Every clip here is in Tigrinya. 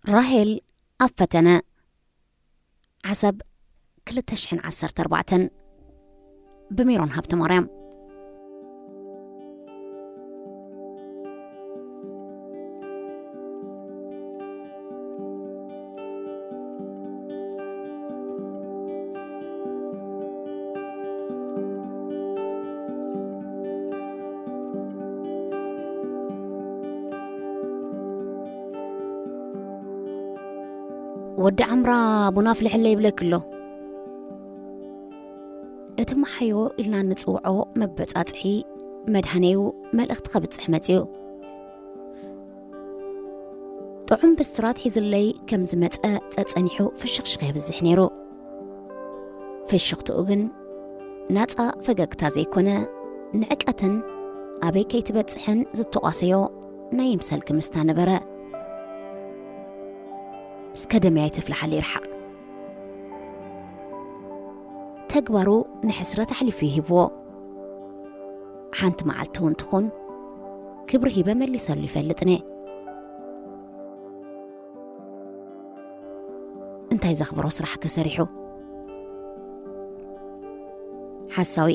ራሄል ኣብ ፈተነ። ዓሰብ ክልተ ሽሕን ዓሰርተ ኣርባዕተን። ብሜሮን ሃብተማርያም። ወዲ ዓምራ ቡን ኣፍልሕለይ ይብለኪ ኣሎ። እቲ መሓዮ ኢልና እንጽውዖ መበጻጽሒ መድሃነዩ መልእኽቲ ከብጽሕ መጺኡ። ጥዑም ብስራት ሒዝለይ ከም ዝመጸ ጸጸኒሑ ፍሽኽሽኽ የብዝሕ ነይሩ። ፍሽኽትኡ ግን ናጻ ፈገግታ ዘይኮነ፣ ንዕቀትን ኣበይ ከይትበጽሕን ዝተቋሰዮ ናይ ይምሰል ክምስታ ነበረ። እስከ ደመይ ኣይተፍልሓለይ ርሓቕ። ተግባሩ ንሕስረት ኣሕሊፉ ይህብዎ። ሓንቲ መዓልቲ እውን ትኹን ክብሪ ሂበ መሊሰሉ ይፈልጥኔ። እንታይ ዘኽብሮ ስራሕ ከሰሪሑ? ሓሳዊ፣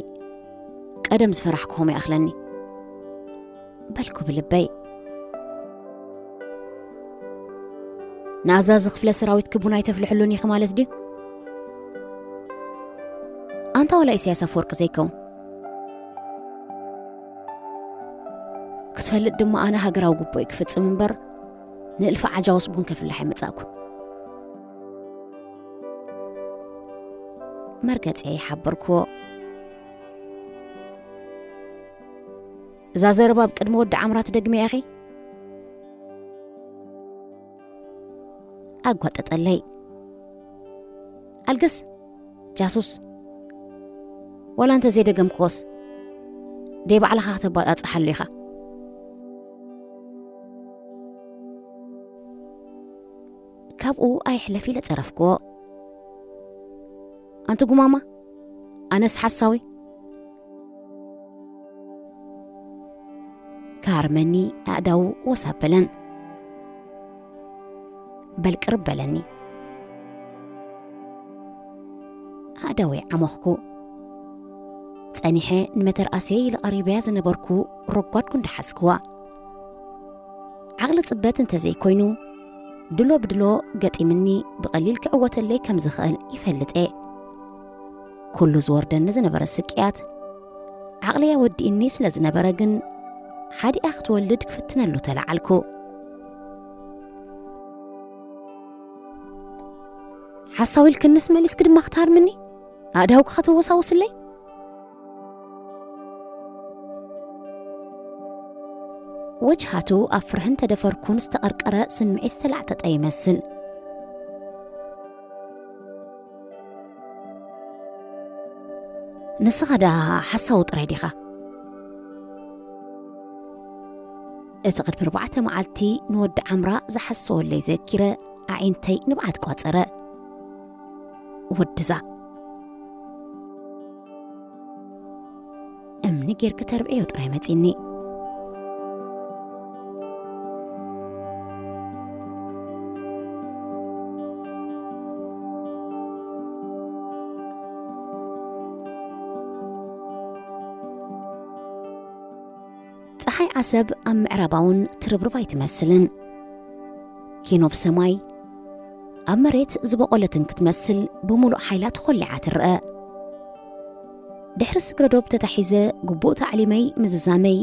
ቀደም ዝፈራሕኩኹም ይኣኽለኒ በልኩ ብልበይ። ንኣዛዚ ክፍለ ሰራዊት ክቡን ኣይተፍልሕሉን ኢኺ ማለት ድዩ? ኣንታ ዋላ ኢሳያስ ኣፈወርቂ ዘይከውን። ክትፈልጥ ድማ ኣነ ሃገራዊ ግቡእ ክፍጽም እምበር ንእልፊ ዓጃውስ ቡን ከፍልሕ ኣይመጻእኩን። መርገጺ ይሓበርክዎ። እዛ ዘረባ ኣብ ቅድሚ ወዲ ዓምራ ትደግምያ ኢኺ? ኣጓጠጠለይ። ኣልግስ፣ ጃሱስ፣ ዋላ እንተ ዘይደገምክዎስ፣ ደይ ባዕልኻ ከተባጻጽሓሉ ኢኻ። ካብኡ ኣይሕለፍ ኢለ ጸረፍክዎ። ኣንቲ ጉማማ፣ ኣነስ ሓሳዊ። ክሃርመኒ ኣእዳዉ ወስ ኣበለን። በል ቅርብ በለኒ። ኣእዳወይ ዓሞኽኩ። ጸኒሐ ንመተርኣሰይ ኢለ ቀሪበያ ዝነበርኩ ረጓድ ጉንዲ ሓዝክዋ። ዓቕሊ ጽበት እንተዘይኮይኑ፣ ድሎ ብድሎ ገጢምኒ ብቐሊል ክዕወተለይ ከም ዝኽእል ይፈልጥ እየ። ኩሉ ዝወርደኒ ዝነበረ ስቅያት፣ ዓቕለይ ኣወዲእኒ ስለ ዝነበረ ግን፣ ሓዲኣ ክትወልድ ክፍትነሉ ተለዓልኩ። ሓሳዊ ኢልክንስ መሊስኪ ድማ ክትሃርምኒ? ኣእዳውኪ ከተወሳውስለይ? ወጅሃቱ ኣብ ፍርህን ተደፈርኩን ዝተቐርቀረ ስምዒት ዝተላዕጠጠ ይመስል። ንስኻ ደኣ ሓሳዊ ጥራይ ዲኻ? እቲ ቅድሚ ኣርባዕተ መዓልቲ ንወዲ ዓምራ ዝሓሰወለይ ዘኪረ ኣዒንተይ ንብዓት ቋጸረ። ወድዛ እምኒ ጌርኪ ተርብዕዮ ጥራይ መጺኒ። ጸሓይ ዓሰብ ኣብ ምዕራባውን ትርብርብ ኣይትመስልን። ኪኖ ብሰማይ ኣብ መሬት ዝበቖለትን ክትመስል ብምሉእ ሓይላ ተኾሊዓ ትረአ። ድሕሪ ስግረ ዶብ ተታሒዘ ግቡእ ታዕሊመይ ምዝዛመይ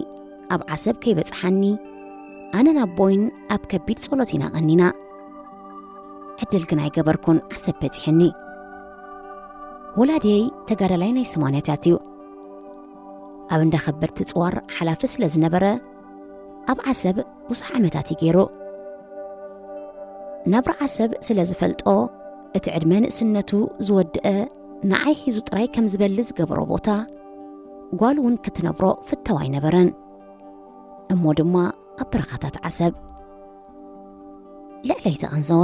ኣብ ዓሰብ ከይበጽሓኒ ኣነን ኣቦይን ኣብ ከቢድ ጸሎት ኢና ቀኒና። ዕድል ግን ኣይገበርኩን ዓሰብ በጺሕኒ። ወላድየይ ተጋዳላይ ናይ ሰማንያታት እዩ። ኣብ እንዳ ከበድቲ ጽዋር ሓላፊ ስለ ዝነበረ ኣብ ዓሰብ ብዙሕ ዓመታት እዩ ገይሩ። ናብራ ዓሰብ ስለ ዝፈልጦ እቲ ዕድመ ንእስነቱ ዝወድአ ንዓይ ሒዙ ጥራይ ከም ዝበሊ ዝገበሮ ቦታ ጓል እውን ክትነብሮ ፍተው ኣይነበረን። እሞ ድማ ኣብ በረኻታት ዓሰብ ልዕለይ ተቐንዘወ።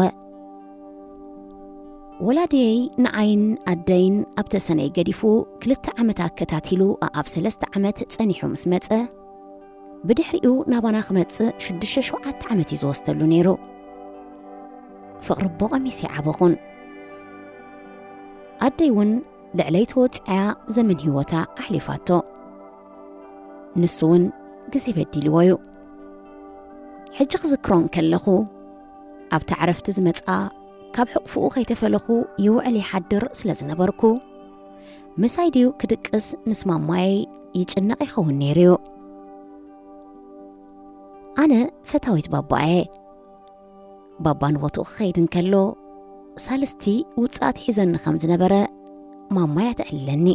ወላድየይ ንዓይን ኣደይን ኣብ ተሰነይ ገዲፉ ክልተ ዓመት ኣከታቲሉ ኣኣብ ሰለስተ ዓመት ጸኒሑ ምስ መጸ፣ ብድሕሪኡ ናባና ክመጽእ ሽዱሽተ ሸውዓተ ዓመት እዩ ዝወስደሉ ነይሩ። ፍቕሪ ኣቦ ቀሚስ ይዓበኹን። ኣደይ እውን ልዕለይ ተወጺዓያ ዘመን ህይወታ ኣሕሊፋቶ። ንሱ እውን ግዜ በዲልዎ እዩ። ሕጂ ክዝክሮ እንከለኹ፣ ኣብታ ዕረፍቲ ዝመጽኣ ካብ ሕቕፍኡ ከይተፈለኹ ይውዕል ይሓድር ስለ ዝነበርኩ፣ ምሳይ ድዩ ክድቅስ ምስ ማማየይ ይጭነቕ ይኸውን ነይሩ እዩ። ኣነ ፈታዊት ባባ'የ። ባባ ንቦትኡ ክኸይድ እንከሎ፣ ሳልስቲ ውጽኣት ሒዘኒ ከም ዝነበረ ማማያ ተዕልለኒ።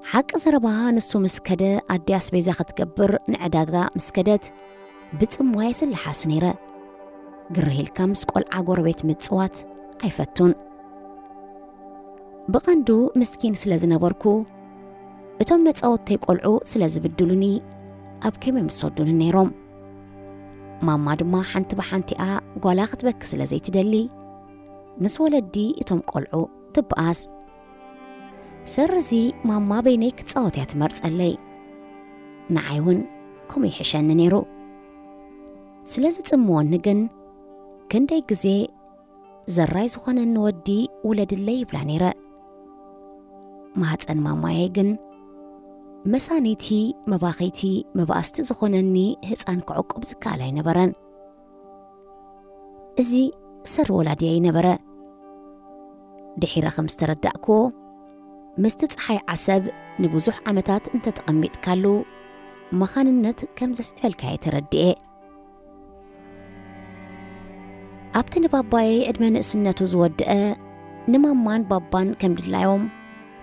ሓቂ ዘረባ፣ ንሱ ምስ ከደ፣ ኣዲ ኣስቤዛ ክትገብር ንዕዳጋ ምስ ከደት፣ ብጽምዋ የስልሓስ ነይረ። ግርህ ኢልካ ምስ ቆልዓ ጎረቤት ምጽዋት ኣይፈቱን። ብቐንዱ ምስኪን ስለ ዝነበርኩ፣ እቶም መጻወትተይ ቆልዑ ስለ ዝብድሉኒ፣ ኣብ ከመይ ምስ ወዱኒ ነይሮም። ማማ ድማ ሓንቲ ብሓንቲኣ ጓላ ክትበኪ ስለ ዘይትደሊ፣ ምስ ወለዲ እቶም ቆልዑ ትበኣስ። ሰር እዚ ማማ በይነይ ክጻወት እያ ትመርጸለይ። ንዓይ እውን ከምኡ ይሕሸኒ ነይሩ። ስለ ዝጽምወኒ ግን፣ ክንደይ ግዜ ዘራይ ዝኾነኒ ወዲ ውለድለይ ይብላ ነይረ። ማህፀን ማማየይ ግን መሳኒቲ፣ መባኺቲ፣ መባእስቲ ዝኾነኒ ህፃን ክዕቁብ ዝከኣል ኣይነበረን። እዚ ሰር ወላዲየይ ነበረ። ድሒረ ከም ዝተረዳእክዎ፣ ምስቲ ፀሓይ ዓሰብ ንብዙሕ ዓመታት እንተተቐሚጥካሉ፣ መኻንነት ከም ዘስዕበልካየ ተረድኤ። ኣብቲ ንባባየይ ዕድመ ንእስነቱ ዝወድአ፣ ንማማን ባባን ከም ድላዮም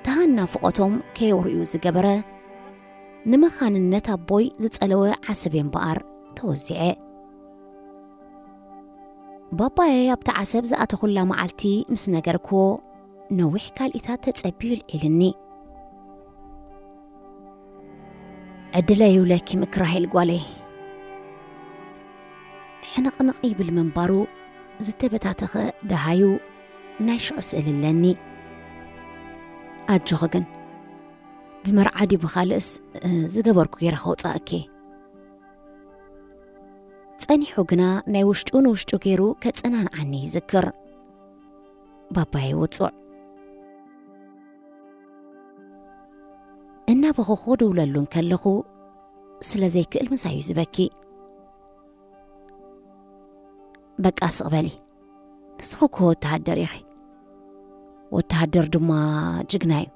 ተሃን ናፍቖቶም ከየውርእዩ ዝገበረ፣ ንመኻንነት ኣቦይ ዝጸለወ ዓሰብ እምበኣር ተወዚዐ። ባባየይ ኣብቲ ዓሰብ ዝኣተኹላ መዓልቲ ምስ ነገርክዎ፣ ነዊሕ ካልኢታት ተጸቢዩ ይልዒልኒ። ዕድለይ ይብለኪ ምክራሄል ጓለይ። ሕንቕንቕ ይብል ምንባሩ ዝተበታተኸ ደሃዩ ናይ ሽዑ ስእሊ ኣለኒ። ኣጆኺ ግን፣ ብመርዓ ድዩ ብኻልእስ፣ እ፣ ዝገበርኩ ገይረ ከውጻእኪ። ጸኒሑ ግና ናይ ውሽጡ ንውሽጡ ገይሩ ከጸናንዓኒ ይዝክር። ባባይ ውጹዕ። እናበኸኹ ደውለሉ እንከለኹ ስለ ዘይክእል ምሳዩ ዝበኪ። በቃ ስቕ በሊ። ንስኺ እኮ ወተሃደር ኢኺ። ወተሃደር ድማ ጅግና እዩ።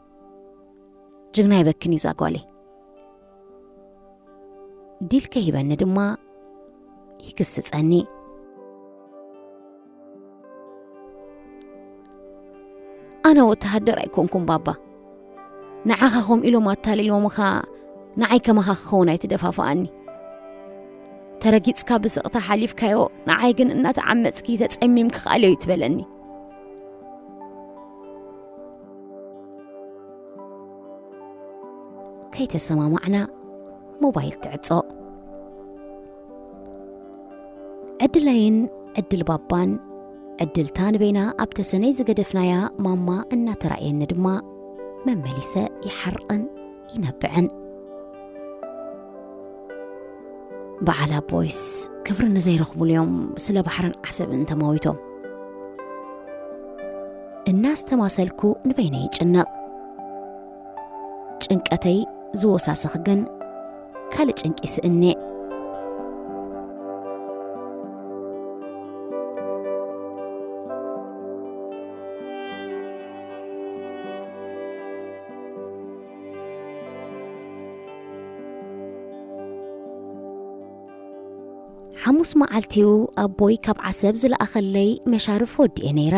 ጅግና ይበክን እዩ ዛጓለይ። ዲል ከሂበኒ ድማ ይግስጸኒ። ኣነ ወተሃደር ኣይኮንኩን ባባ። ንዓኻ ከም ኢሎም ኣታሊሎምኻ ንዓይ ከማኻ ክኸውን ኣይትደፋፍኣኒ። ተረጊጽካ ብስቕታ ሓሊፍካዮ፣ ንዓይ ግን እናተዓመጽኪ ተጸሚምኪ ክኣልዮ እዩ ትበለኒ። ከይተሰማማዕና ሞባይል ትዕጾ። ዕድለይን ዕድል ባባን ዕድልታ ንበይና ኣብ ተሰነይ ዝገደፍናያ ማማ እናተራእየኒ ድማ መመሊሰ ይሓርቕን ይነብዕን። በዓል ኣቦይስ ክብሪ ንዘይረኽቡሉ እዮም ስለ ባሕርን ዓሰብን ተማዊቶም። እናስተማሰልኩ ንበይነይ ይጭነቕ። ጭንቀተይ ዝወሳስኽ ግን ካልእ ጭንቂ ስእኔ። ሓሙስ መዓልቲ'ዩ ኣቦይ ካብ ዓሰብ ዝለኣኸለይ መሻርፍ ወዲኤ ነይረ።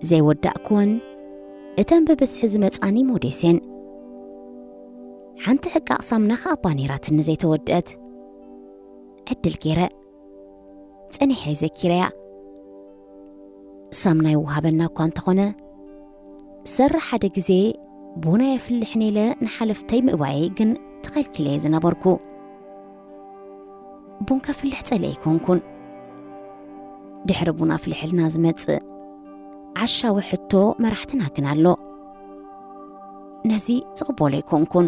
ዘይወዳእክወን እተን ብብዝሒ ዝመጻኒ ሞዴስ እየን። ሓንቲ ሕቃቕ ሳምና ከኣ እባ ነይራትኒ ዘይተወድአት። ዕድል ገይረ ጸኒሐ ዘኪረያ። ሳምና ይወሃበና እኳ እንተኾነ፣ ሰሪ ሓደ ግዜ ቡን ኣየፍልሕን ኢለ ንሓለፍተይ ምእባየይ ግን ተኸልኪለ እየ ዝነበርኩ። ቡን ከፍልሕ ጸሊአ ኣይኮንኩን። ድሕሪ ቡን ኣፍልሕልና ዝመጽእ ዓሻዊ ሕቶ መራሕትና ግን ኣሎ። ነዚ ዝቕበሎ ኣይኮንኩን።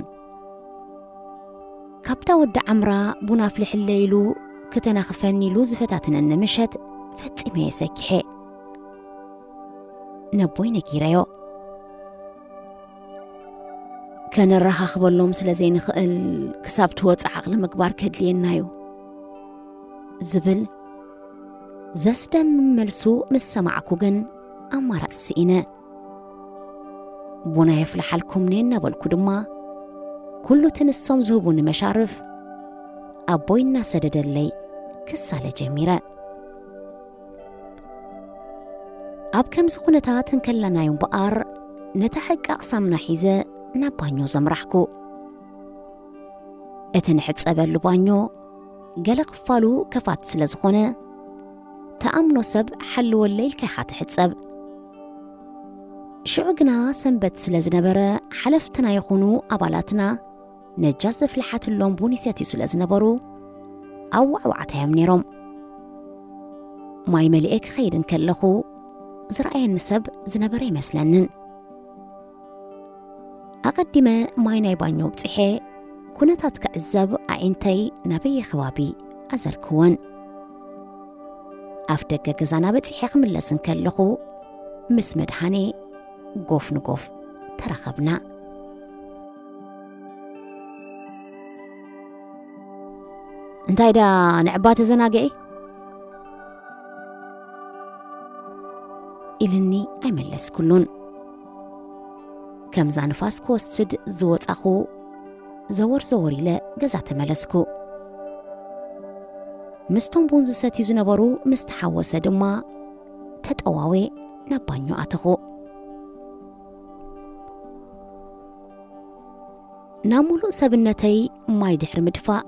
ካብታ ወዲ ዓምራ ቡን ኣፍልሕለይ ኢሉ ከተናኽፈኒ ኢሉ ዝፈታተነኒ ምሸት ፈጺመ እየ ሰኪሐ። ነቦይ ነጊረዮ። ከነረኻኽበሎም ስለ ዘይንኽእል፣ ክሳብ ትወጽእ ዓቕሊ ምግባር ከድልየና እዩ፣ ዝብል ዘስደምም መልሱ ምስ ሰማዕኩ ግን፣ ኣማራጺ ስኢነ። ቡና የፍልሓልኩምኒ እናበልኩ ድማ፣ ኩሉ እቲ ንሶም ዝህቡኒ መሻርፍ ኣቦይ እናሰደደለይ ክሳለ ጀሚረ። ኣብ ከምዚ ኩነታት እንከለና እዩ እምበኣር፣ ነታ ሕቃቕ ሳምና ሒዘ ናብ ባኞ ዘምራሕኩ። እቲ ንሕጸበሉ ባኞ ገለ ክፋሉ ከፋት ስለ ዝኾነ፣ ተኣምኖ ሰብ ሓልወለይ ኢልካ ኢኻ ትሕጸብ። ሽዑ ግና ሰንበት ስለ ዝነበረ፣ ሓለፍትና ይኹኑ ኣባላትና ነጃስ ዘፍልሓትሎም ቡን ይሰትዩ ስለ ዝነበሩ፣ ኣዋዕዋዕታ እዮም ነይሮም። ማይ መሊኤ ክኸይድ እንከለኹ፣ ዝረኣየኒ ሰብ ዝነበረ ኣይመስለንን። ኣቐዲመ ማይ ናይ ባኞ ኣብጺሐ፣ ኩነታት ክዕዘብ ኣዒንተይ ናበየ ከባቢ ኣዘርክወን። ኣፍ ደገ ገዛና በጺሐ ክምለስ እንከለኹ፣ ምስ መድሃኔ ጎፍ ንጎፍ ተራኸብና። "እንታይ ዳ ንዕባ ተዘናግዒ?" ኢልኒ ኣይመለስኩሉን። ከምዛ ንፋስ ክወስድ ዝወጻኹ፣ ዘወር ዘወር ኢለ ገዛ ተመለስኩ። ምስቶም ቡን ዝሰትዩ ዝነበሩ ምስ ተሓወሰ ድማ፣ ተጠዋዌ ናብ ባኞ ኣተኹ። ናብ ሙሉእ ሰብነተይ ማይ ድሕሪ ምድፋእ፣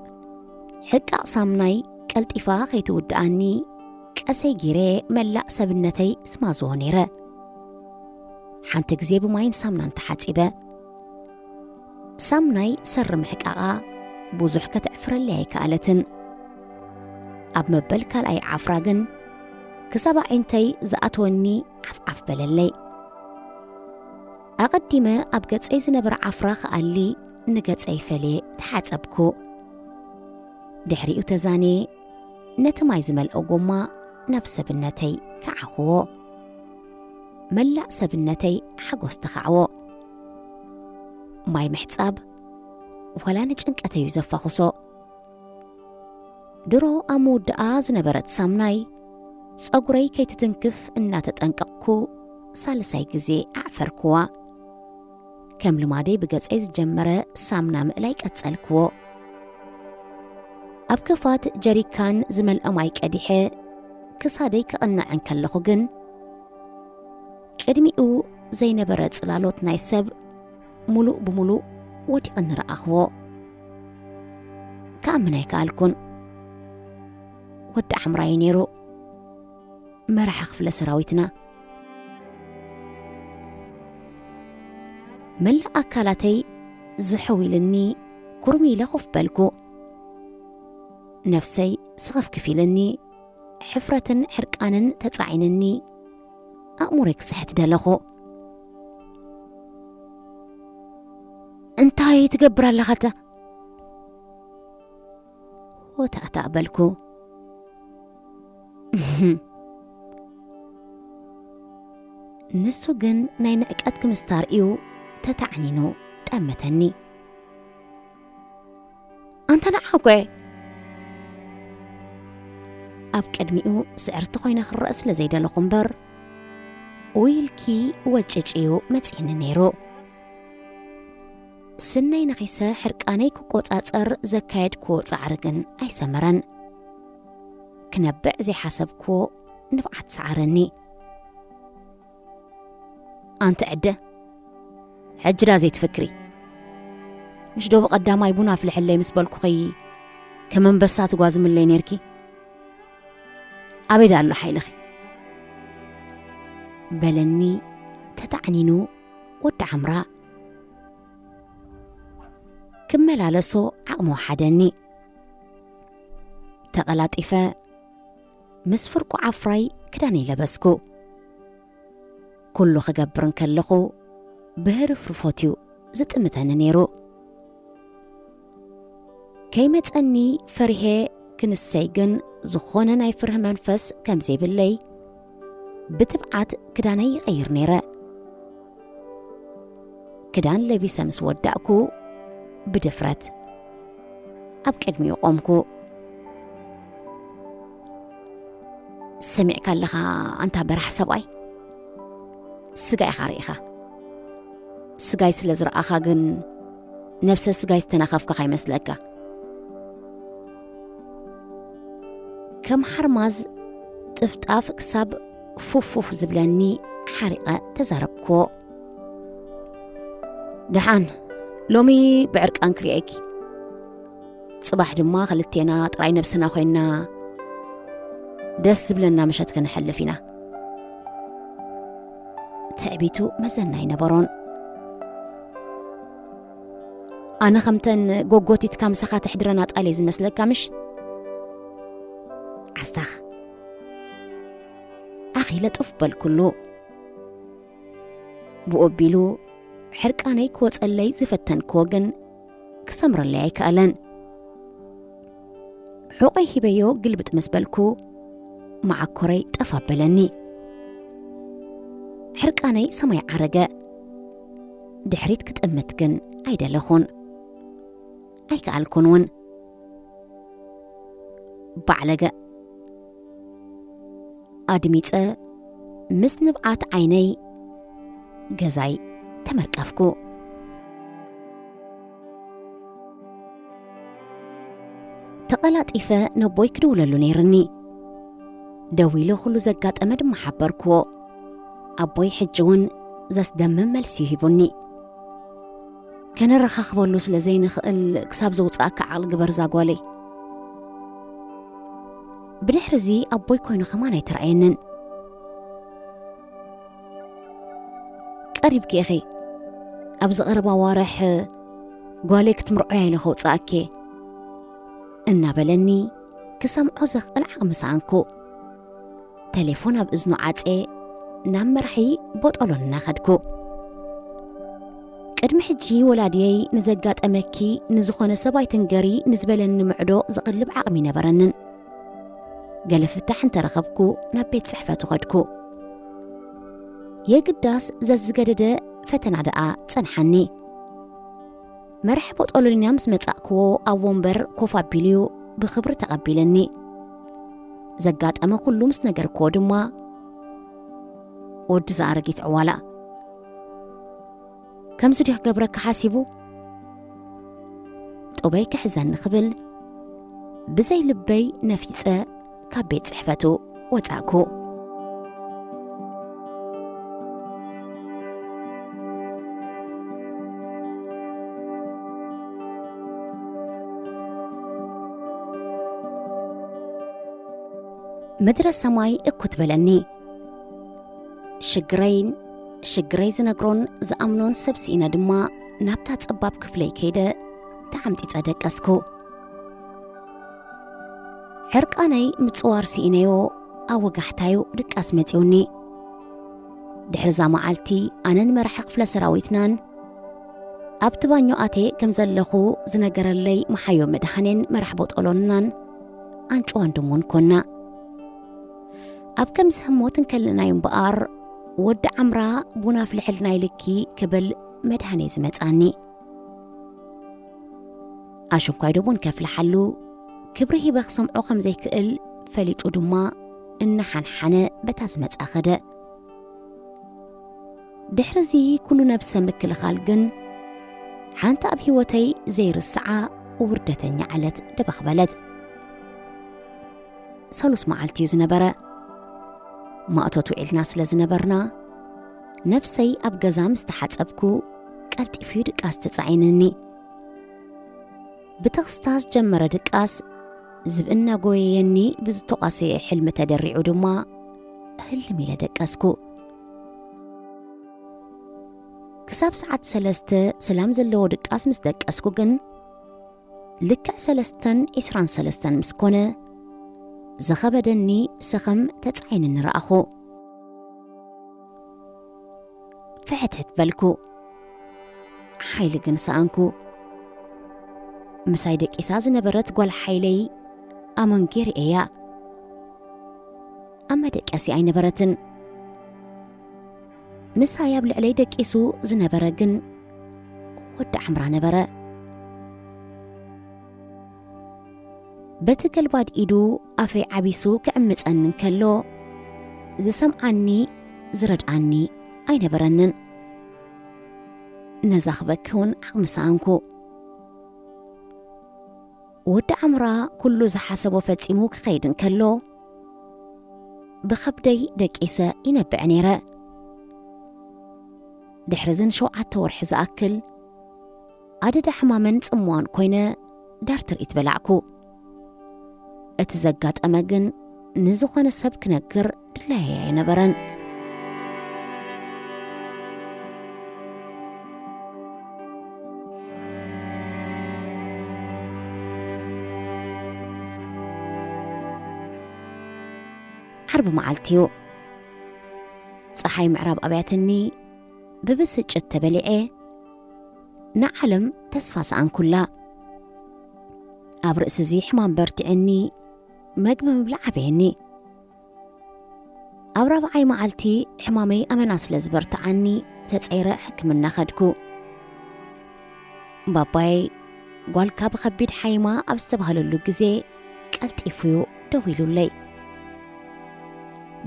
ሕቃቕ ሳምናይ ቀልጢፋ ከይትውድኣኒ፣ ቀሰይ ጊረ መላእ ሰብነተይ ስማዝዎ ነይረ። ሓንቲ ግዜ ብማይን ሳምናን ተሓጺበ። ሳምናይ ሰሪ ምሕቃቓ ብዙሕ ከተዕፍረለይ ኣይከኣለትን። ኣብ መበል ካልኣይ ዓፍራ ግን፣ ክሳብ ኣዒንተይ ዝኣትወኒ ዓፍዓፍ በለለይ። ኣቐዲመ ኣብ ገጸይ ዝነበረ ዓፍራ ክኣሊ፣ ንገጸይ ፈልየ ተሓጸብኩ። ድሕሪኡ ተዛንየ፣ ነቲ ማይ ዝመልኦ ጎማ ናብ ሰብነተይ ከዓኹዎ። መላእ ሰብነተይ ሓጎስ ተኻዕዎ። ማይ ምሕጻብ ዋላ ንጭንቀተዩ ዘፋኹሶ። ድሮ ኣብ ምውድኣ ዝነበረት ሳምናይ፣ ጸጉረይ ከይትትንክፍ እናተጠንቀቕኩ ሳልሳይ ግዜ ኣዕፈርኩዋ። ከም ልማደይ ብገጸይ ዝጀመረ ሳምና ምእላይ ቀጸልክዎ። ኣብ ከፋት ጀሪካን ዝመልአ ማይ ቀዲሐ ክሳደይ ክቕንዕ እንከለኹ ግን፣ ቅድሚኡ ዘይነበረ ጽላሎት ናይ ሰብ ሙሉእ ብሙሉእ ወዲቕኒ ረኣኽዎ። ክኣምን ኣይከኣልኩን። ወዲ ዓምራዩ ነይሩ፣ መራሒ ክፍለ ሰራዊትና። መላእ ኣካላተይ ዝሕው ኢልኒ፣ ኩርም ኢለ ኮፍ በልኩ። ነፍሰይ ስኽፍክፍ ኢልኒ፣ ሕፍረትን ሕርቃንን ተጻዒንኒ፣ ኣእሙረይ ክስሕት ደለኹ። "እንታይ ትገብር ኣለኻተ?" ወታእታእ በልኩ። ንሱ ግን ናይ ንዕቀት ክምስታ ርእዩ ተታዕኒኑ ጠመተኒ። "ኣንታ ንዓኻ እኮ እየ!" ኣብ ቅድሚኡ ስዕርቲ ኮይነ ክረአ ስለ ዘይደለኹ እምበር፣ ውይልኪ ወጭጭዩ መጺእኒ ነይሩ። ስነይ ነኺሰ ሕርቃነይ ክቆጻጸር ዘካየድክዎ ጻዕሪ ግን ኣይሰመረን። ክነብዕ ዘይሓሰብክዎ ንፍዓት ሰዓረኒ። "ኣንቲ ዕደ፣ ሕጂ ዳ ዘይትፍክሪ? ምሽ ዶ ብቐዳማይ ቡን ኣፍልሕለይ ምስ በልኩኺ፣ ከም ኣንበሳ ትጓዝምለይ ኔርኪ? ኣበይ ዳ ኣሎ ሓይልኺ?" በለኒ ተታዕኒኑ ወዲ ዓምራ። ክመላለሶ ዓቕሚ ወሓደኒ። ተቐላጢፈ ምስ ፍርቁ ዓፍራይ ክዳነይ ለበስኩ። ኩሉ ክገብር እንከለኹ ብህርፍርፎት እዩ ዝጥምተኒ ነይሩ። ከይመጸኒ ፈሪሄ ክንሰይ ግን ዝኾነ ናይ ፍርህ መንፈስ ከም ዘይብለይ ብትብዓት ክዳነይ ይቐይር ነይረ። ክዳን ለቢሰ ምስ ወዳእኩ ብድፍረት ኣብ ቅድሚኡ ቆምኩ። ሰሚዕካ ኣለኻ ኣንታ በራሕ ሰብኣይ፣ ስጋ ኢኻ ርኢኻ። ስጋይ ስለ ዝረኣኻ ግን ነብሰ ስጋይ ዝተናኸፍካ ከይመስለካ። ከም ሓርማዝ ጥፍጣፍ ክሳብ ፉፍ ፉፍ ዝብለኒ ሓሪቐ ተዛረብክዎ። ደሓን ሎሚ ብዕርቃን ክርእየኪ፣ ጽባሕ ድማ ክልቴና ጥራይ ነብስና ኮይና ደስ ዝብለና ምሸት ከነሕልፍ ኢና። ትዕቢቱ መዘና ኣይነበሮን። ኣነ ከምተን ጎጎቲትካ ምሳኻ ተሕድረና ጣል እየ ዝመስለካ ምሽ? ዓስታኽ። ዓኺለ ጡፍ በልኩሉ። ብኡ ኣቢሉ ሕርቃነይ ክወጸለይ ዝፈተንክዎ ግን ክሰምረለይ ኣይከኣለን። ሑቐይ ሂበዮ ግልብጥ ምስ በልኩ መዓኮረይ ጠፍ ኣበለኒ። ሕርቃነይ ሰማይ ዓረገ። ድሕሪት ክጥምት ግን ኣይደለኹን። ኣይከኣልኩን እውን። ባዕለገ ኣድሚጸ ምስ ንብዓት ዓይነይ ገዛይ ተመርቀፍኩ። ተቐላጢፈ ነቦይ ክድውለሉ ነይርኒ። ደዊለ ኩሉ ዘጋጠመ ድማ ሓበርክዎ። ኣቦይ ሕጂ እውን ዘስደምም መልሲ ሂቡኒ። ከነረኻኽበሉ ስለ ዘይንኽእል ክሳብ ዘውጽኣካ ዓቕሊ ግበር ዛጓለይ። ብድሕሪ እዚ ኣቦይ ኮይኑ ከማን ኣይተረኣየንን። ቀሪብኪ ኢኺ። ኣብዚ ቀረባ ዋርሕ ጓለይ ክትምርዖያ ኢለ ከውጽኣኪ እናበለኒ ክሰምዖ ዘኽእል ዓቕሚ ሰኣንኩ። ቴሌፎን ኣብ እዝኑ ዓጼ ናብ መራሒ ቦጦሎን እናኸድኩ። ቅድሚ ሕጂ ወላድየይ ንዘጋጠመኪ ንዝኾነ ሰብ ኣይትንገሪ ንዝበለኒ ምዕዶ ዝቕልብ ዓቕሚ ነበረንን። ገለ ፍታሕ እንተረኸብኩ ናብ ቤት ጽሕፈቱ ኸድኩ። የግዳስ ዘዝገደደ ፈተና ደኣ ጸንሓኒ። መራሕ ቦጦሎንያ ምስ መጻእክዎ ኣብ ወንበር ኮፍ ኣቢሉዩ ብኽብሪ ተቐቢለኒ። ዘጋጠመ ኩሉ ምስ ነገርክዎ ድማ ወዲ ዝኣረጊት ዕዋላ ከምዚ ድዩ ክገብረካ ሓሲቡ? ጡበይ ክሕዘኒ ክብል ብዘይ ልበይ ነፊጸ ካብ ቤት ጽሕፈቱ ወጻእኩ። ምድረ ሰማይ እኩት በለኒ። ሽግረይን ሽግረይ ዝነግሮን ዝኣምኖን ሰብ ስኢነ ድማ ናብታ ጸባብ ክፍለይ ከይደ ተዓምጺጸ ደቀስኩ። ሕርቃነይ ምጽዋር ስኢነዮ ኣብ ወጋሕታዩ ድቃስ መጺኡኒ። ድሕሪ እዛ መዓልቲ ኣነን መራሒ ክፍለ ሰራዊትናን ኣብቲ ባኞ ኣትየ ከም ዘለኹ ዝነገረለይ መሓዮ መድሃኔን መራሕ ቦጦሎንናን ኣንጭዋን ድሙን ኮና። ኣብ ከምዚ ህሞት እንከለናዩ እምበኣር ወዲ ዓምራ ቡን ኣፍልሕልና ኢልኪ ክብል መድሃኔ ዝመጻኒ። ኣሽንኳይ ዶ ቡን ከፍልሓሉ ክብሪ ሂበ ክሰምዖ ከም ዘይክእል ፈሊጡ ድማ እናሓንሓነ በታ ዝመጻ ኸደ። ድሕሪ እዚ ኩሉ ነብሰ ምክልኻል ግን ሓንቲ ኣብ ህይወተይ ዘይርስዓ ውርደተኛ ዕለት ደበኽ በለት። ሰሉስ መዓልቲ እዩ ዝነበረ። ማእቶት ውዒልና ስለ ዝነበርና ነብሰይ ኣብ ገዛ ምስ ተሓጸብኩ ቀልጢፉ እዩ ድቃስ ተጻዒንኒ። ብተኽስታ ዝጀመረ ድቃስ ዝብእና ጎየየኒ ብዝተቋሰየ ሕልሚ ተደሪዑ ድማ ህልም ኢለ ደቀስኩ። ክሳብ ሰዓት ሰለስተ ሰላም ዘለዎ ድቃስ ምስ ደቀስኩ ግን ልክዕ ሰለስተን ዒስራን ሰለስተን ምስ ኮነ ዝኸበደኒ ሰኸም ተጻዒንኒ ረኣኹ። ፍሕትሕት በልኩ። ሓይሊ ግን ሰኣንኩ። ምሳይ ደቂሳ ዝነበረት ጓል ሓይለይ ኣመንጌር እያ። ኣብ መደቀሲ ኣይነበረትን። ምሳይ ኣብ ልዕለይ ደቂሱ ዝነበረ ግን ወዲ ዓምራ ነበረ። በቲ ገልባድ ኢዱ ኣፈይ ዓቢሱ ክዕምጸኒ እንከሎ፣ ዝሰምዓኒ ዝረድኣኒ ኣይነበረንን። ነዛ ክበኪ እውን ዓቕሚ ሰኣንኩ። ወዲ ዓምራ ኩሉ ዝሓሰቦ ፈጺሙ ክኸይድ እንከሎ፣ ብኸብደይ ደቂሰ ይነብዕ ነይረ። ድሕሪ ዝን ሸውዓተ ወርሒ ዝኣክል፣ ኣደዳ ሕማምን ጽምዋን ኮይነ ዳር ትርኢት በላዕኩ። እቲ ዘጋጠመ ግን ንዝኾነ ሰብ ክነግር ድላየይ ኣይነበረን። ዓርቢ መዓልቲ እዩ። ጸሓይ ምዕራብ ኣብያትኒ ብብስጭት ተበሊዐ ንዓለም ተስፋ ሰኣንኩላ። ኣብ ርእሲ እዚ ሕማም በርቲዐኒ፣ መግቢ ምብላዕ ዓበየኒ። ኣብ ራብዓይ መዓልቲ ሕማመይ ኣመና ስለ ዝበርትዓኒ ተጸይረ ሕክምና ኸድኩ። ባባይ ጓልካ ብኸቢድ ሓይማ ኣብ ዝተባህለሉ ግዜ ቀልጢፉ እዩ ደዊሉለይ።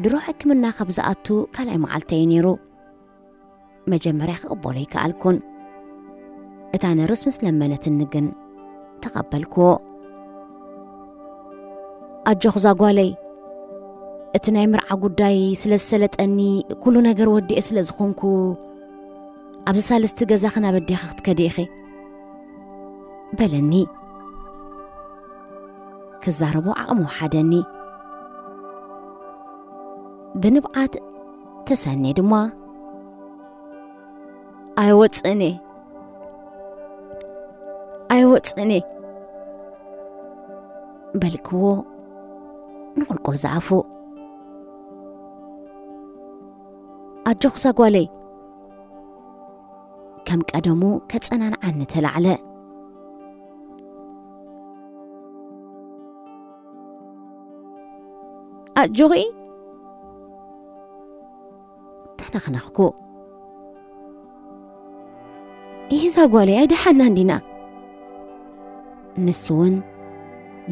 ድሮ ሕክምና ካብ ዝኣቱ ካልኣይ መዓልተይ ነይሩ። መጀመርያ ክቕበሎ ኣይከኣልኩን። እታ ነርስ ምስ ለመነትኒ ግን ተቐበልክዎ። ኣጆኽ እዛ ጓለይ፣ እቲ ናይ ምርዓ ጉዳይ ስለ ዝሰለጠኒ፣ ኩሉ ነገር ወዲኤ ስለ ዝኾንኩ፣ ኣብዚ ሳልስቲ ገዛኽን ኣበዴኺ ክትከዲ ኢኺ በለኒ። ክዛረቦ ዓቕሚ ወሓደኒ። ብንብዓት ተሰኔ ድማ ኣይወፅእን እየ፣ ኣይወፅእን እየ በልክዎ ንቑልቁል ዝኣፉ። ኣጆኽሳ ጓለይ፣ ከም ቀደሙ ከጸናንዓኒ ተላዕለ። ኣጆኺ፣ ተነኽነኽኩ። ይዛ ጓለይ ኣይደሓናን ዲና? ንሱ እውን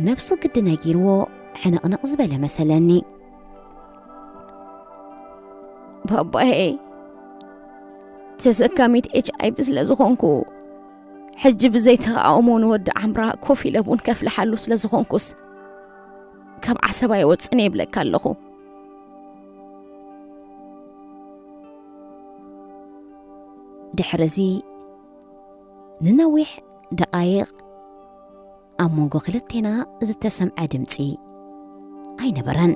ነብሱ ግዲ ነጊርዎ ሕንቕንቕ ዝበለ መሰለኒ። ባባኤ፣ ተሰካሚት ኤች ኣይ ቪ ስለ ዝኾንኩ፣ ሕጂ ብዘይ ተቓውሞ ንወዲ ዓምራ ኮፍ ኢለ ቡን ከፍልሓሉ ስለ ዝኾንኩስ፣ ካብ ዓሰብ ኣይወጽእን እየ ይብለካ ኣለኹ። ድሕሪ እዚ ንነዊሕ ደቓይቕ ኣብ መንጎ ክልቴና ዝተሰምዐ ድምጺ ኣይነበረን።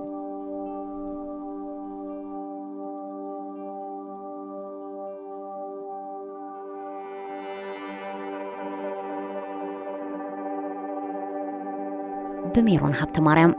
ብሜሮን ሃብተማርያም።